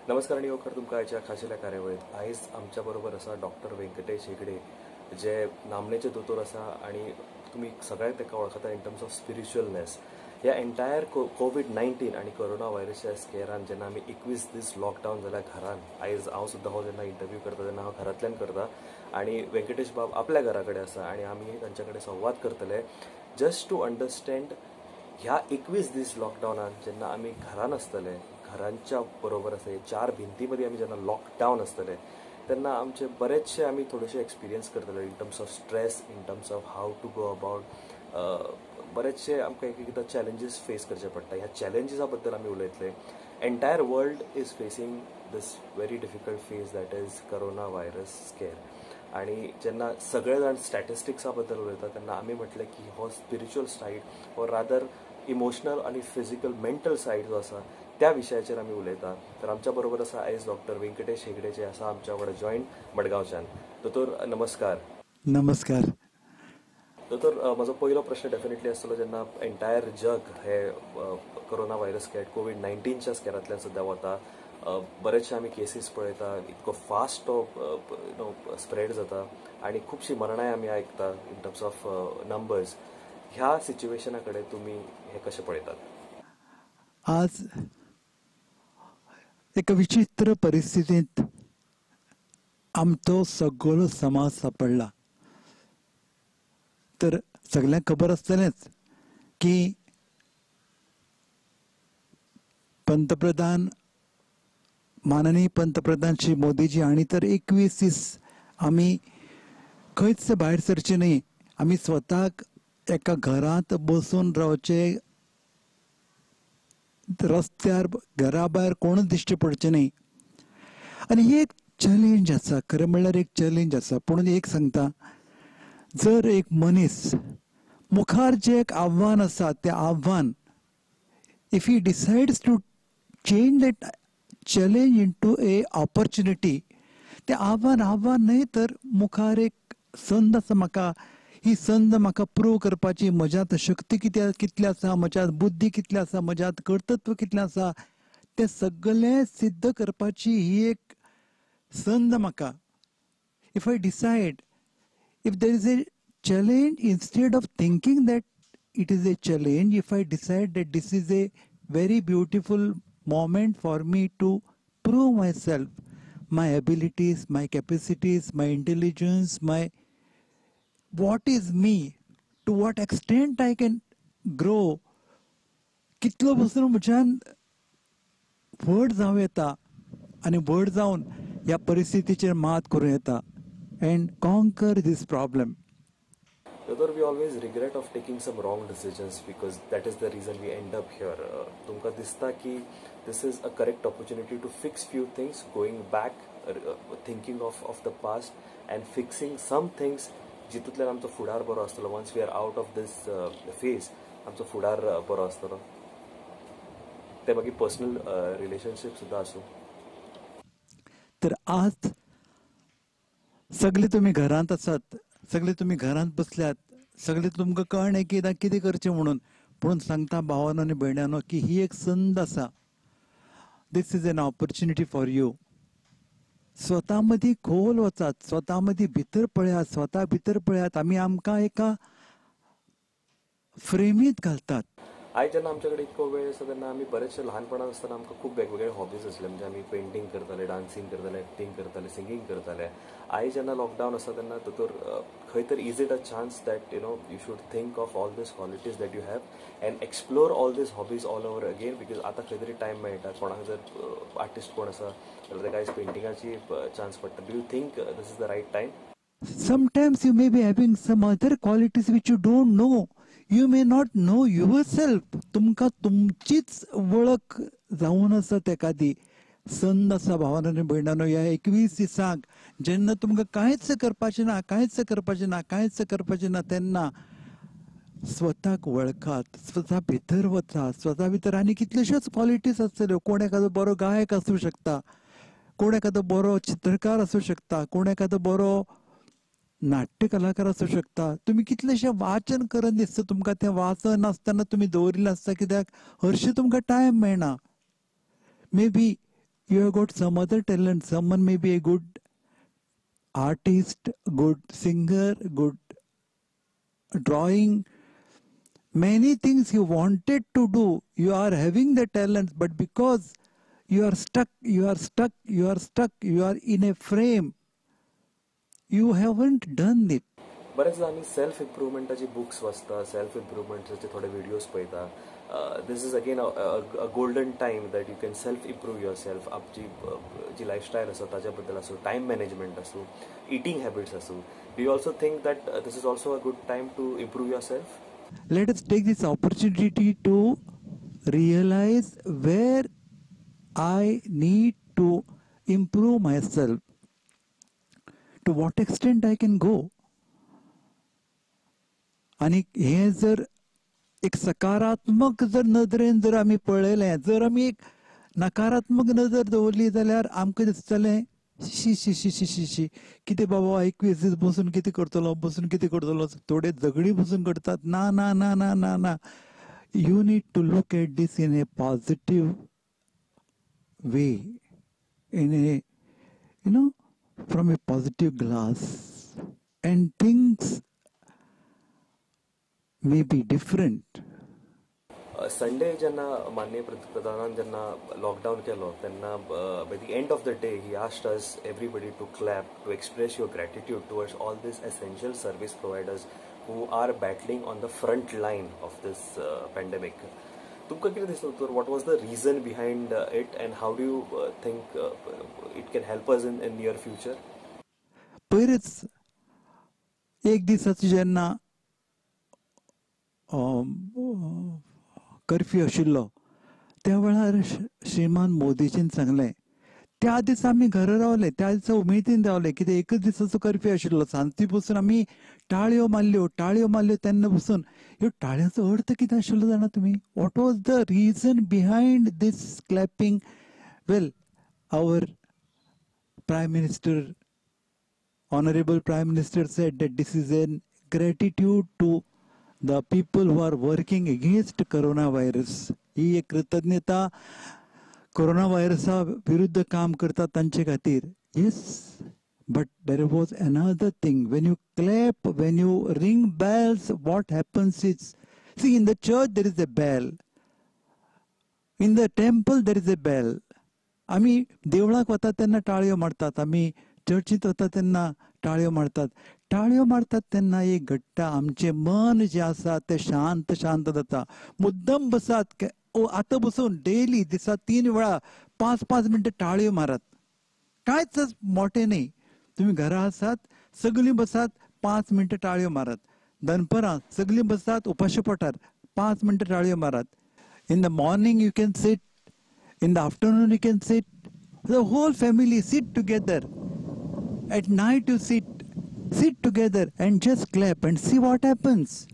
नमस्कार आनी येवकार तुमकां आयच्या खाशेल्या कार्यावळींत. आयज आमच्या बरोबर आसा डॉक्टर व्यंकटेश हेगडे, जे नामनेचे दोतोर आसा आनी तुमी सगळ्यांक ताका वळखता इन टर्म्स ऑफ स्पिरिच्युअलनेस. ह्या एंटायर कोवीड-19 आनी कोरोना व्हायरसच्या स्केरान जेन्ना आमी 21 दीस लॉकडावन जाल्या घरान, आयज हांव सुद्दां हो जेन्ना इंटरव्यू करता तेन्ना हांव घरांतल्यान करता आनी व्यंकटेश बाब आपल्या घरा कडेन आसा आनी आमी तांच्या कडेन संवाद करतले जस्ट टू अंडरस्टँड ह्या 21 दीस लॉकडावनान जेन्ना आमी घरान आसतले, घरांच्या बरोबर आसा, चार भिंती मदीं आमी जेन्ना लॉकडावन आसतले तेन्ना आमचे बरेचशे आमी थोडेशे एक्सपिरियन्स करतले in terms of stress, in terms of how to go about. बरेचशे आमकां एक एकदां चॅलेंजीस फेस करचे पडटा. ह्या चॅलेंजीसा बद्दल आमी उलयतले. Entire world is facing this very difficult phase, that is corona virus scare. आनी जेन्ना सगळे जाण स्टॅटिस्टिक्सा बद्दल उलयता तेन्ना आमी म्हटलें की हो spiritual side or rather emotional आनी फिजिकल मेंटल सायड जो आसा त्या विशयाचेर आमी उलयता. तर आमच्या बरोबर आसा आयज डॉक्टर व्यंकटेश हेगडे, जे आसा आमच्या वांगडा जॉयन मडगांवच्यान. दोतोर नमस्कार. नमस्कार दोतोर. म्हजो पयलो प्रश्न डेफिनेटली आसतलो, जेन्ना एंटायर जग हे कोरोना व्हायरस स्केर, कोवीड-19च्या स्केरांतल्यान सद्या वता, बरेचशे आमी केसीस पळयता, इतको फास्ट तो you know spread जाता आनी खुबशीं मरणांय आमी आयकता इन टर्म्स ऑफ नंबर्स, ह्या सिच्युएशना कडेन तुमी हे कशें पळयतात? आज एका विचित्र परिस्थितींत आमचो सगळो समाज सापडला. तर सगळ्यांक खबर आसतलेंच की पंतप्रधान, माननीय पंतप्रधान श्री मोदीजी हांणी तर 21 दीस आमी खंयच भायर सरचे न्ही, आमी स्वताक एका घरांत बसून रावचे, रस्त्यार घरा भायर कोणूच दिश्टी पडचे न्ही. आनी ही एक चॅलेंज आसा, खरें म्हणल्यार एक चॅलेंज आसा. पूण एक सांगता, जर एक मनीस मुखार जें एक आव्हान आसा तें आव्हान if he decides to change that challenge into a opportunity, तें आव्हान आव्हान न्हय तर मुखार एक संद आसा म्हाका. ही संद म्हाका प्रूव करपाची, म्हज्यांत शक्ती कितली आसा, म्हज्यांत बुद्धी कितली आसा, म्हज्यांत कर्तृत्व कितलें आसा, तें सगळें सिद्ध करपाची ही एक संद म्हाका. If I decide, if there is a challenge, instead of thinking that it is a challenge, if I decide that this is a very beautiful moment for me to prove myself, my abilities, my capacities, my intelligence, my what is me, to what extent I can grow, कितलो बसून म्हज्यान व्हड जावं येता आनी व्हड जावन ह्या परिस्थितीचेर मात करूं येता and conquer this problem. Doctor, we always regret of taking some wrong decisions because that is the reason we end up here. तुमकां दिसता की this is a correct opportunity to fix few things, going back, thinking of the past and fixing some things जितूंतल्यान आमचो फुडार बरो आसतलो. Once we are out of this phase, आमचो फुडार बरो आसतलो. ते मागीर पर्सनल रिलेशनशीप सुद्दां आसूं. तर आज सगळे तुमी घरांत आसात, सगळे तुमी घरांत बसल्यात, सगळे तुमकां कळ्ळें की आतां कितें करचें म्हणून. पूण सांगता भावानो आनी भयणानो की ही एक संद आसा. This is an opportunity for you. स्वता मदीं खोल वचात, स्वता मदीं भितर पळयात, स्वता भितर पळयात. आमी आमकां एका फ्रेमींत घालतात. आयज जेन्ना आमच्या कडेन इतको वेळ आसा तेन्ना आमी बरेचशे ल्हानपणान आसतना आमकां खूब वेगवेगळे हॉबीज आसले. म्हणजे आमी पेंटींग करताले, डान्सींग करताले, एक्टींग करताले, सिंगींग करताले. आयज जेन्ना लॉकडावन आसा तेन्ना दोतोर खंय तरी is it a chance that you know you should think of all these qualities that you have and explore all these hobbies all over again, because आतां खंय तरी टायम मेळटा. कोणाक जर आर्टिस्ट कोण आसा जाल्यार ताका आयज पेंटिंगाची चान्स पडटा. Do you think this is the right time? Sometimes you may be having some other qualities which you don't know. You may not know yourself. तुमकां तुमचीच वळख जावन आसत एखादी संद आसा भावानो आनी भयणानो. ह्या 21 दिसांक जेन्ना तुमकां कांयच करपाचें ना, कांयच करपाचें ना, कांयच करपाचें ना, तेन्ना स्वताक वळखात, स्वता भितर वचात. स्वता भितर आनी कितल्योश्योच क्वॉलिटीज आसतल्यो. कोण एखादो बरो गायक आसूं शकता, कोण एखादो बरो चित्रकार आसूं शकता, कोण एखादो बरो नाट्य कलाकार आसूं शकता. तुमी कितलेशे वाचन करन दिसता तुमकां, तें वाचन नासतना तुमी दवरिल्लें आसता कित्याक हरशीं तुमकां टायम मेळना. Maybe You have got some other talent. Someone may be a good artist, good singer, good drawing, many things you wanted to do. You are having the talent, but because you are stuck, you are stuck, you are stuck, you are in a frame, you haven't done it. बरेचदा आमी self इम्प्रुवमेंटाची books वाचता, self इम्प्रुवमेंटाचे थोडे videos पळयता. This is again a golden time that you can self improve yourself. आपची जी lifestyle आसा ताच्या बद्दल आसूं, टायम मॅनेजमेंट आसूं, इटींग हॅबिट्स आसूं. Do you also think that this is also a good time to improve yourself? Let us take this opportunity to realize where I need to improve myself, to what extent I can go. आनी हें जर एक सकारात्मक जर नदरेन जर आमी पळयलें, जर आमी एक नकारात्मक नदर दवरली जाल्यार आमकां दिसतलें शी शी शी शी शी शी कितें बाबा 21 दीस बसून कितें करतलो, बसून कितें करतलो, थोडे झगडी बसून करतात. ना ना ना ना ना ना, you need to look at this in a positive way, in a you know from a positive glass, and things may be different. Sunday जेन्ना माननीय प्रधानान जेन्ना लॉकडावन केलो तेन्ना by the end of the day he asked us everybody to clap, to express your gratitude towards all this essential service providers who are battling on the front line of this pandemic. तुमकां कितें दिसता तर what was the reason behind it and how do you think it can help us in near future? पयरच एक दिसाचो जेन्ना curfew आशिल्लो त्या वेळार श्रीमान मोदीजीन सांगलें, त्या दिसा आमी घरा रावले, त्या दिसा उमेदीन रावले कित्याक एकच दिसाचो कर्फ्यू आशिल्लो. सांजची बसून आमी टाळयो मारल्यो, टाळयो मारल्यो तेन्ना बसून. ह्यो टाळयांचो अर्थ कितें आशिल्लो जाणा तुमी? What was the reason behind this clapping? Well, our prime minister, honourable prime minister said that this is an gratitude to the people who are working against corona virus. ही एक कृतज्ञता कोरोना व्हायरसा विरुद्ध काम करतात तांचे खातीर. Yes, but there was another thing. When you clap, when you ring bells, what happens is, see, in the church there is a bell, in the temple there is a bell. आमी देवळाक वतात तेन्ना टाळयो मारतात, आमी चर्चींत वता तेन्ना टाळयो मारतात. टाळयो मारतात तेन्ना एक घडटा, आमचें मन जें आसा तें शांत शांत जाता. मुद्दम बसात, आतां बसून डेली दिसा 3 वेळा 5-5 मिनटां टाळयो मारात. कांयच मोठें न्ही, तुमी घरा आसात सगळीं बसात, 5 मिनटां टाळयो मारात. दनपरां सगळीं बसात उपाशी पोटार, 5 मिनटां टाळयो मारात. In the morning you can sit, in the afternoon you can sit, the whole family sit together. At night you sit together and just clap and see what happens.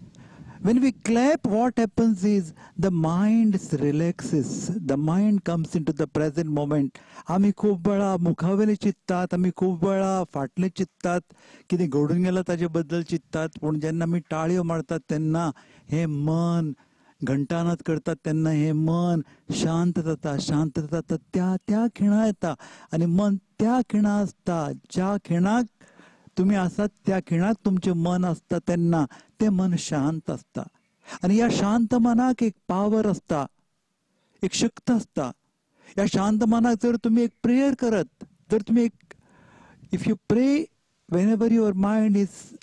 When we clap, what happens is the mind relaxes, the mind comes into the present moment. आमी खूब वेळा मुखावेले चिंततात, आमी खूब वेळा फाटले चिंततात, कितें घडून गेलां ताजे बद्दल चिंततात. पूण जेन्ना आमी टाळयो मारतात तेन्ना हें मन घंटानाद करतात, तेन्ना हें मन शांत जाता, शांत जाता, त्या त्या खिणा येता. आनी मन त्या खिणा आसता, ज्या खिणाक तुमी आसात त्या खिणाक तुमचें मन आसता तेन्ना तें मन शांत आसता. आनी ह्या शांत मनाक एक पावर आसता, एक शक्त आसता. ह्या शांत मनाक जर तुमी एक प्रेयर करत, जर तुमी एक if you pray whenever your mind is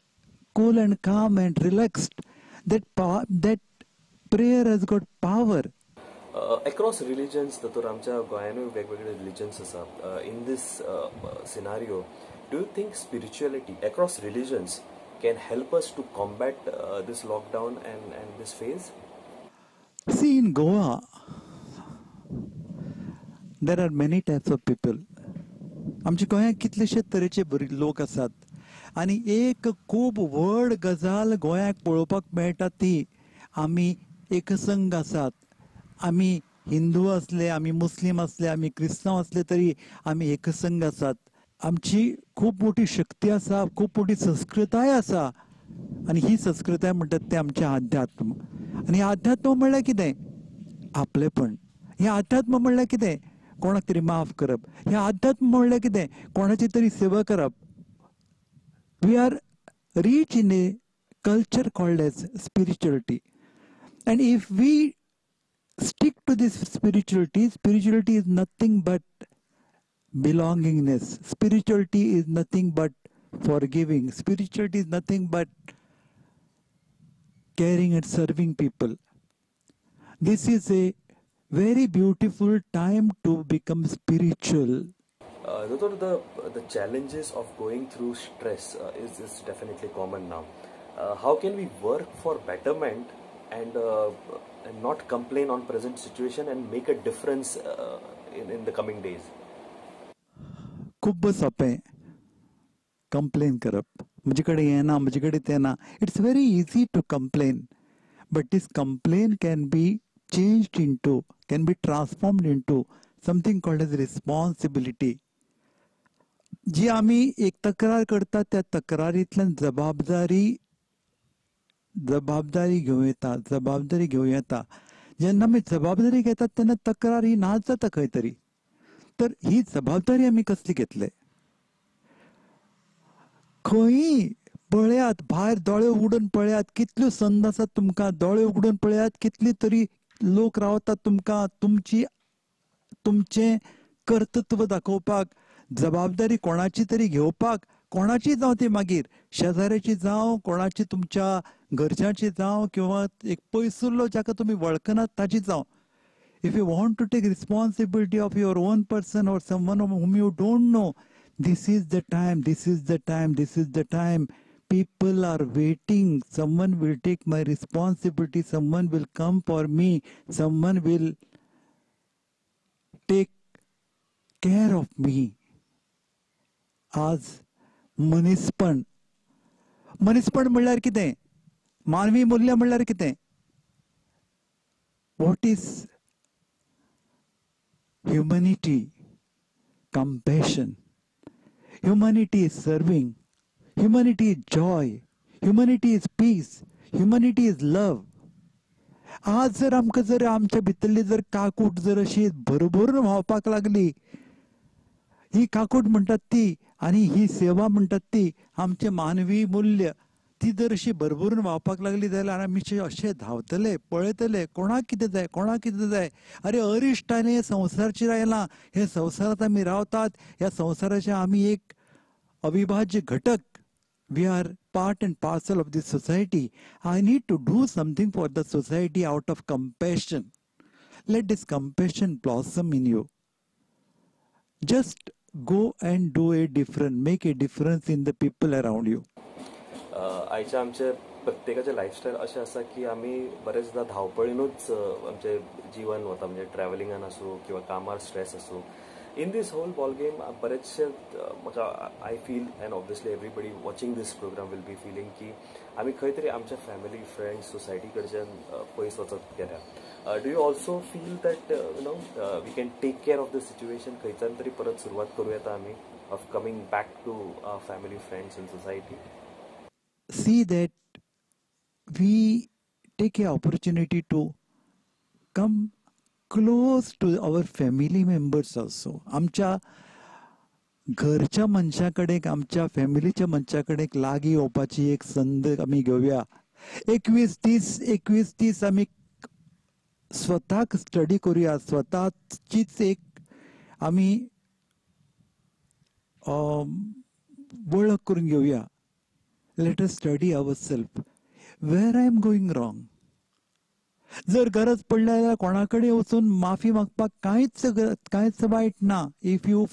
cool and calm and relaxed, that prayer has got power. Across religions, तर आमच्या गोंयानूय वेगवेगळे रिलिजन्स आसा. In this scenario, do you think spirituality across religions can help us to combat this lockdown and this phase? See, in Goa there are many types of people. आमच्या गोंयांत कितलेशे तरेचे लोक आसात आनी एक खूब व्हड गजाल गोंयाक पळोवपाक मेळटा ती आमी एकसंघ आसात. आमी हिंदू आसले, आमी मुस्लीम आसले, आमी क्रिस्तांव आसले तरी आमी एकसंघ आसात. आमची खूब मोठी शक्ती आसा, खूब मोठी संस्कृताय आसा आनी ही संस्कृताय म्हणटात तें आमचें आध्यात्म. आनी आध्यात्म म्हणल्यार कितें? आपलेपण. हें आध्यात्म म्हणल्यार कितें? कोणाक तरी माफ करप. हें अध्यात्म म्हणल्यार कितें? कोणाची तरी सेवा करप. We are rich in a culture called as spirituality, and if we stick to this spirituality, spirituality is nothing but belongingness, spirituality is nothing but forgiving, spirituality is nothing but caring and serving people. This is a very beautiful time to become spiritual. Doctor, the challenges of going through stress is definitely common now. How can we work for betterment and not complain on present situation and make a difference in the coming days? खूब सोंपें complain करप, म्हजे कडेन हें ना, म्हजे कडेन तें ना. It's very easy to complain, but this complain can be changed into, can be transformed into something called as responsibility. जी आमी एक तक्रार करतात त्या तक्रारींतल्यान जबाबदारी जबाबदारी घेवं येता, जबाबदारी घेवं येता. जेन्ना आमी जबाबदारी घेतात तेन्ना तक्रार ही नाच जाता खंय तरी. तर ही जबाबदारी आमी कसली घेतले? खंयी पळयात, भायर दोळे उगडून पळयात, कितल्यो संद आसात तुमकां. दोळे उगडून पळयात, कितली तरी लोक रावतात तुमकां तुमची तुमचें कर्तृत्व दाखोवपाक, जबाबदारी कोणाची तरी घेवपाक. कोणाची जावं ती, मागीर शेजाऱ्याची जावं, कोणाची तुमच्या घरच्यांची जावं, किंवा एक पयसुल्लो जाका तुमी वळखनात ताची जावं. If you want to take responsibility of your own person or someone whom you don't know, this is the time, this is the time, this is the time. People are waiting. Someone will take my responsibility, someone will come for me, someone will take care of me. आज मनीसपण, मनीसपण म्हणल्यार कितें? मानवी मूल्य म्हणल्यार कितें? What is humanity? Compassion. Humanity is serving. Humanity is joy. Humanity is peace. Humanity is love. आज जर आमकां जर आमच्या भितरली जर काकूट जर अशी भरभरून व्हांवपाक लागली, ही काकूट म्हणटात ती आनी ही सेवा म्हणटात ती, आमचें मानवी मूल्य ती जर अशी भरभरून व्हांवपाक लागली जाल्यार आमी अशे धांवतले, पळयतले कोणाक कितें जाय, कोणाक कितें जाय. अरे अरिश्ट आनी संवसाराचेर आयलां, हे संवसारांत आमी रावतात, ह्या संवसाराचे आमी एक अविभाज्य घटक. We are part and parcel of this society. I need to do something for the society out of compassion. Let this compassion blossom in you. Just go and do a difference, make a difference in the people around you. आयच्या आमचे प्रत्येकाचे lifestyle अशें आसा की आमी बरेचदा धांवपळीनूच आमचें जीवन वता, म्हणजे ट्रॅव्हलिंगान आसूं किंवा कामार स्ट्रेस आसूं. In this whole ball game बरेचशे म्हाका I feel, and obviously everybody watching this program will be feeling की आमी खंय तरी आमच्या फॅमिली, फ्रेंड्स, सोसायटी कडच्यान पयस वचत गेल्या. Do you also feel that you know we can take care of the situation? खंयच्यान तरी परत सुरवात करूं येता आमी of coming back to our family, friends and society? See that we take a opportunity to come close to our family members also. आमच्या घरच्या मनशां कडेन, आमच्या फॅमिलीच्या मनशां कडेन लागीं येवपाची एक संद आमी घेवया. 21-30 21-30 आमी स्वताक स्टडी करुया, स्वताचीच एक आमी वळख करून घेवया. Let us study ourselves. Where I am going wrong. जर गरज पडल्या जाल्यार कोणा कडेन वचून माफी मागपाक कांयच वायट ना. If you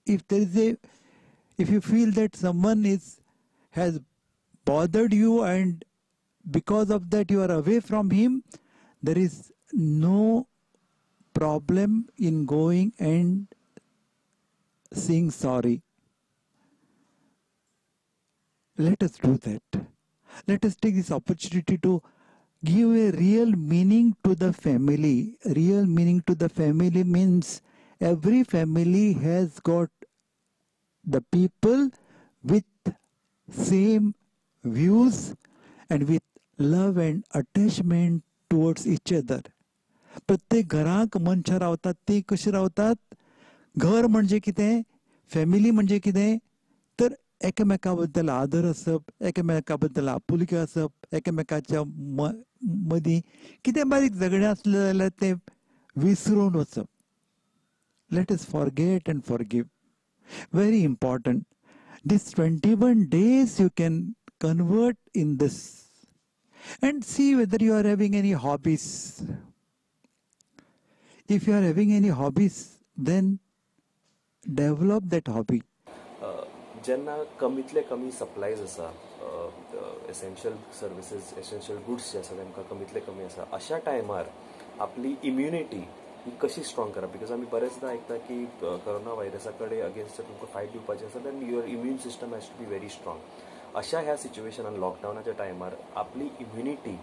if there is a if you feel that someone is has bothered you and because of that you are away from him, there is no problem in going and saying sorry. Let us do that. Let us take this opportunity to give a real meaning to the family. Real meaning to the family means every family has got the people with same views and with love and attachment towards each other. प्रत्येक घराक मनशां रावतात ती कशी रावतात? घर म्हणजे कितें, फॅमिली म्हणजे कितें, तर एकामेका बद्दल आदर आसप, एकामेका बद्दल आपुलकी आसप, एकामेकाच्या मदीं कितें बारीक झगडें आसलें जाल्यार तें विसरून वचप. Let us forget and forgive. Very important. This 21 days you can convert in this and see whether you are having any hobbies. If you are having any hobbies, then develop that hobby. जेन्ना कमीतले कमी supplies आसा, essential services, essential goods जे आसा तेमकां कमीतले कमी आसा, अशा टायमार आपली इम्युनिटी ही कशी स्ट्रॉंग करप? Because आमी बरेचदा आयकता की कोरोना व्हायरसा कडेन अगेन्स्ट जर तुमकां फायट दिवपाचें आसा then your immune system has to be very strong. अशा ह्या सिच्युएशनान लॉकडावनाच्या टायमार आपली इम्युनिटी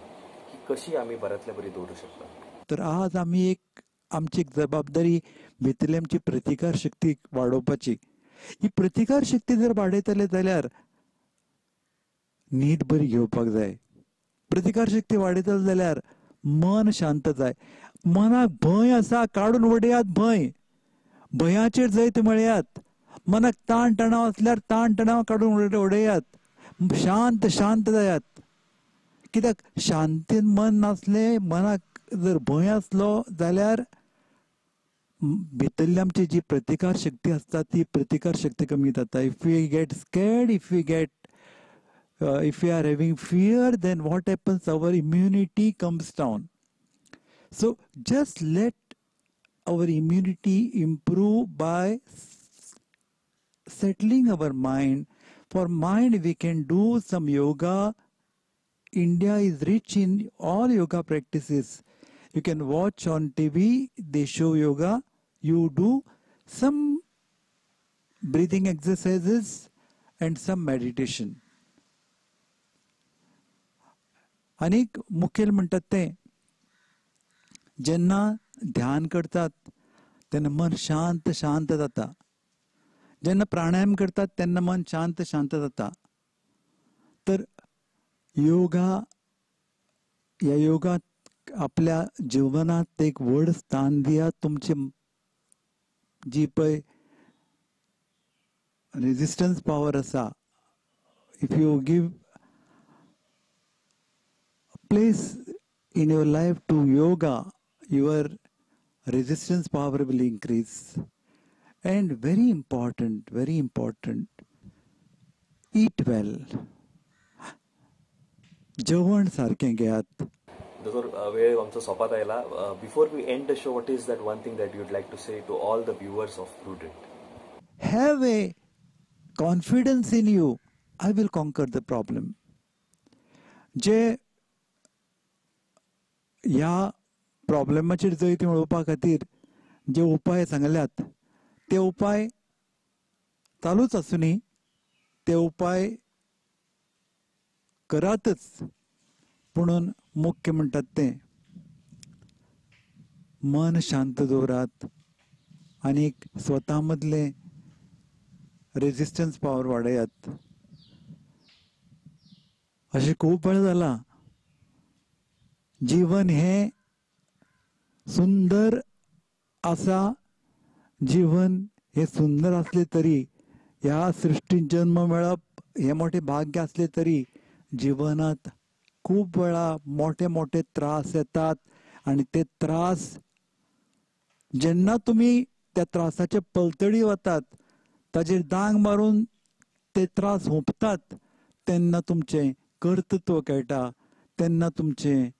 ही कशी आमी बऱ्यांतल्या बरी दवरूं शकता? तर आज आमी एक आमची एक जबाबदारी भितरली आमची प्रतिकार शक्ती वाडोवपाची. ही प्रतिकार शक्ती जर वाडयतले जाल्यार न्हीद बरी घेवपाक जाय. प्रतिकार शक्ती वाडयतले जाल्यार मन शांत जाय. मनाक भंय आसा काडून उडयात भंय, भंयाचेर जैत मेळयात. मनाक ताण तणाव आसल्यार ताण तणाव काडून उडयात, शांत शांत जायात. कित्याक शांतीन मन नासलें, मनाक जर भंय आसलो जाल्यार भितरली आमची जी प्रतिकार शक्ती आसता ती प्रतिकार शक्ती कमी जाता. If we get scared, if we get if we are having fear, then what happens, our immunity comes down. So just let our immunity improve by settling our mind. For mind we can do some yoga. India is rich in all yoga practices. You can watch on TV, they show yoga. You do some breathing exercises and some meditation. आनीक मुखेल म्हणटात तें, जेन्ना ध्यान करतात तेन्ना मन शांत शांत जाता. जेन्ना प्राणायाम करतात तेन्ना मन शांत शांत जाता. तर योगा, ह्या योगात आपल्या जिवनात एक व्हड स्थान दियात. तुमची जी पळय रेजिस्टन्स पावर आसा, if you give place in your life to yoga, your resistance power will increase. And very important, very important, eat well. जेवण सारकें घेयात. दोतोर, वेळ आमचो सोंपत आयला. Before we end the show, what is that one thing that you'd like to say to all the viewers of Prudent? Have a confidence in you, I will conquer the problem. जे ह्या प्रॉब्लेमाचेर जैत मेळोवपा खातीर जे उपाय सांगल्यात ते उपाय चालूच आसुनी, ते उपाय करातच. पुणून मुख्य म्हणटात तें मन शांत दवरात आनी स्वता मदलें रेजिस्टन्स पावर वाडयात. अशें खूब वेळ जालां. जीवन हें सुंदर आसा. जीवन हें सुंदर आसलें तरी, ह्या सृश्टींत जन्म मेळप हें मोठें भाग्य आसलें तरी जिवनांत खूब वेळा मोठे मोठे त्रास येतात. आनी ते त्रास जेन्ना तुमी त्या त्रासाचे पलतडी वतात, ताजेर दांग मारून ते त्रास हुंपतात, तेन्ना तुमचें कर्तृत्व कळटा, तेन्ना तुमचें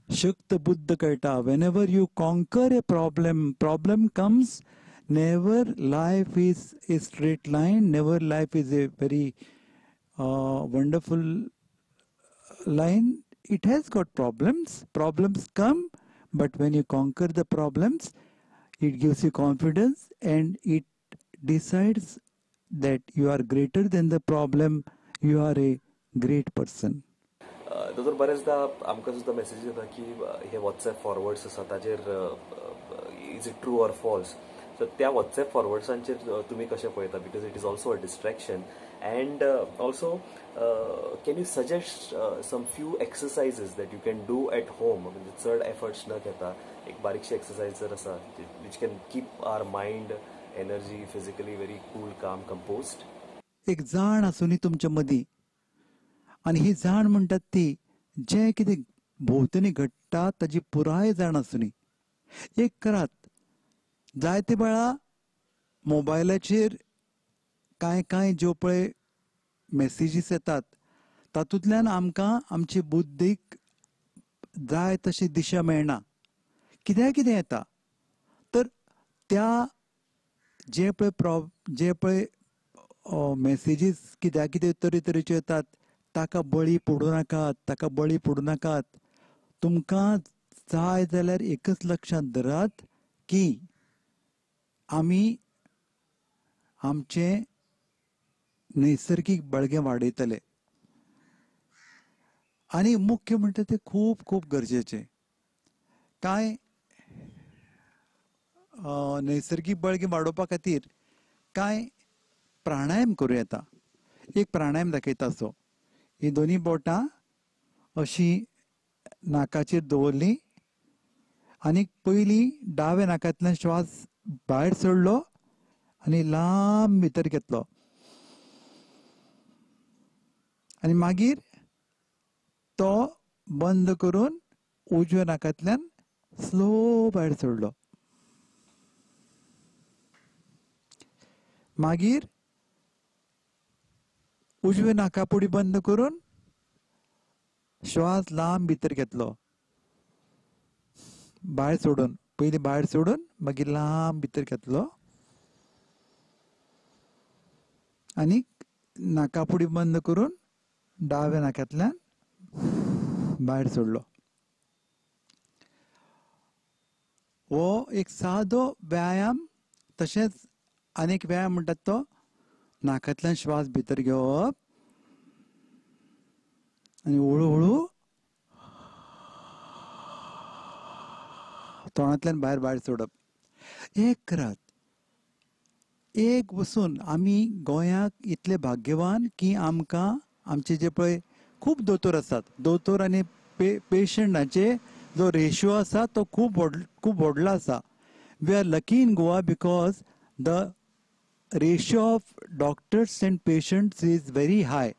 शक्त बुद्ध कळटा. Whenever you conquer a problem, problem comes. Never life is a straight line, never life is a very wonderful line. It has got problems, problems come, but when you conquer the problems, it gives you confidence and it decides that you are greater than the problem, you are a great person. दोतोर, बरेचदा आमकां सुद्दां मेसेजी येता की हे WhatsApp forwards आसा ताजेर is it true or false. So त्या वॉट्सएप फॉरवर्ड्सांचेर तुमी कशें पळयता? Because it is also a distraction. And also can you suggest some few exercises that you can do at home, म्हणजे चड एफर्ट्स न घेता एक बारीकशी एक्सरसाइज जर आसा which can keep our mind energy, physically very cool, calm, composed. एक जाण आसुनी तुमच्या मदीं, आनी ही जाण म्हणटात ती जें कितें भोंवतणी घडटा ताजी पुराय जाण आसुनी. एक करात, जायते वेळा मोबायलाचेर कांय कांय ज्यो पळय मॅसेजीस येतात तातूंतल्यान आमकां आमची बुद्धीक जाय तशी दिशा मेळना, कित्याक कितें येता. तर त्या जे पळय जे पळय मॅसेजीस कित्याक कितें तरेतरेच्यो येतात ताका बळी पडूं नाकात, ताका बळी पडूं नाकात. तुमकां जाय जाल्यार एकच लक्षांत धरात की आमी आमचें नैसर्गीक बळगें वाडयतले, आनी मुख्य म्हणटा तें खूब खूब गरजेचें. कांय नैसर्गीक बळगें वाडोवपा खातीर कांय प्राणायाम करूं येता. एक प्राणायाम दाखयता असो, ही दोनी बोटां अशी नाकाचेर दवरली आनी पयलीं डाव्या नाकांतल्यान श्वास भायर सोडलो आनी लांब भितर घेतलो, आनी मागीर तो बंद करून उजव्या नाकांतल्यान स्लो भायर सोडलो. मागीर उजव्या नाकापुडी बंद करून श्वास लांब भितर घेतलो, भायर सोडून, पयलीं भायर सोडून मागीर लांब भितर घेतलो आनी नाकापुडी बंद करून डाव्या नाकांतल्यान भायर सोडलो. हो एक सादो व्यायाम. तशेंच आनीक व्यायाम म्हणटात तो नाकांतल्यान श्वास भितर घेवप आनी हळू हळू तोंडांतल्यान भायर भायर सोडप. एक करात, एक बसून आमी गोंयाक इतले भाग्यवान की आमकां आमचे जे पळय खूब दोतोर आसात, दोतोर आनी पेशंटाचे जो रेशियो आसा तो खूब खूब व्हडलो आसा. We are lucky in Goa because the ratio of doctors and patients is very high.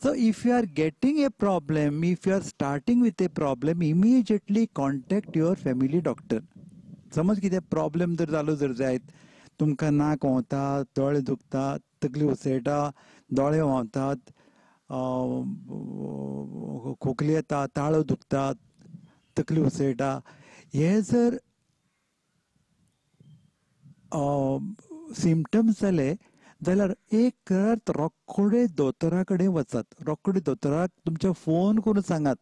So if you are getting a problem, if you are starting with a problem, immediately contact your family doctor. समज कितें problem जर जालो जर जायत, तुमकां नाक व्हांवता, दोळे दुखता, तकली उसळटा, दोळे व्हांवतात, खोकली येता, ताळो दुखता, तकली उसळटा, हे जर सिमटम्स जाले जाल्यार एक करात, रोखडे दोतोरा कडेन वचात. रोखडे दोतोराक तुमच्या फोन करून सांगात,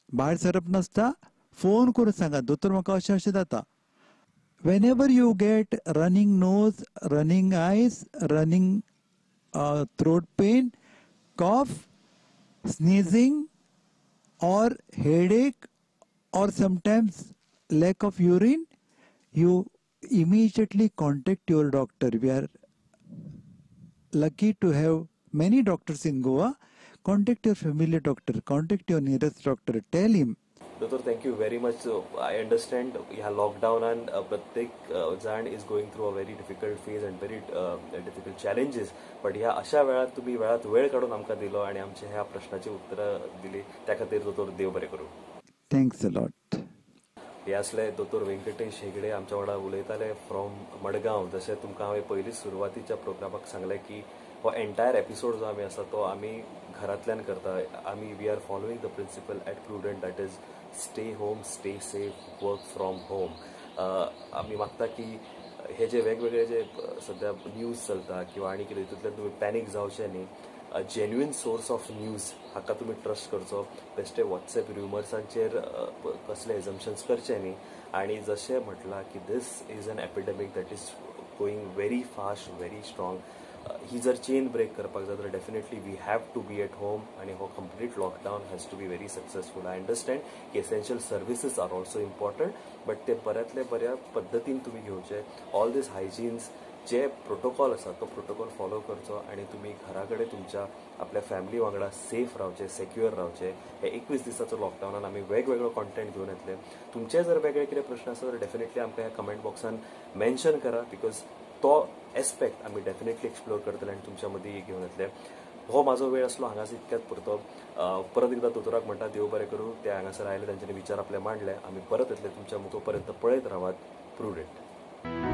भायर सरप नासता फोन करून सांगात, दोतोर म्हाका अशें अशें जाता. Whenever you get running nose, running eyes, running throat pain, cough, sneezing or headache or sometimes lack of urine, you immediately contact your doctor. We are lucky to have many doctors in Goa. Contact your family doctor, contact your nearest doctor, tell him. Doctor, thank you very much. I understand ह्या लॉकडावनान प्रत्येक जाण is going through a very difficult phase and very difficult challenges, but ह्या अशा वेळार तुमी वेळात वेळ काडून आमकां दिलो आनी आमच्या ह्या प्रश्नाची उत्तरां दिली, त्या खातीर दोतोर देव बरें करूं. Thanks a lot. हे असले दोतोर व्यंकटेश हेगडे आमच्या वांगडा उलयताले फ्रॉम मडगांव. जशें तुमकां हांवें पयलींच सुरवातीच्या प्रोग्रामाक सांगलें की हो एंटायर एपिसोड जो आमी आसा तो आमी घरांतल्यान करता. आमी we are following the principle at Prudent, that is stay home, stay safe, work from home. आमी मागता की हे जे वेगवेगळे जे सद्या न्यूज चलता किंवा आनी कितें तितूंतल्यान तुमी पॅनीक जावचें न्ही. जेन्युइन सोर्स ऑफ न्यूज हाका तुमी ट्रस्ट करचो. बेश्टे वॉट्सएप रुमर्सांचेर कसले एजम्पशन्स करचे न्ही. आनी जशें म्हटलां की this is an epidemic that is going very fast, very strong. ही जर चेन ब्रेक करपाक जाय तर definitely we have to be at home आनी हो complete lockdown has to be very successful. I understand की essential services are also important, but ते बऱ्यांतले बऱ्या पद्दतीन तुमी घेवचे. ऑल these हायजीन्स जे प्रोटोकॉल आसा तो प्रोटोकॉल फॉलो करचो आनी तुमी घरा कडेन तुमच्या आपल्या फॅमिली वांगडा सेफ रावचे, सेक्युअर रावचे. हे 21 दिसाचो लॉकडावनान आमी वेगवेगळो कॉन्टेंट घेवन येतले. तुमचे जर वेगळे कितें प्रश्न आसा तर डेफिनेटली आमकां ह्या कमेंट बॉक्सान मेन्शन करा, because तो एस्पेक्ट आमी डेफिनेटली एक्सप्लोर करतले आनी तुमच्या मदीं घेवन येतले. हो म्हाजो वेळ आसलो हांगासर इतक्यात पुरतो. परत एकदां दोतोराक म्हणटा देव बरें करूं, ते हांगासर आयले, तांच्यांनी विचार आपले मांडले. आमी परत येतले तुमच्या मुखार, पर्यंत पळयत रावात. प्रुडंट.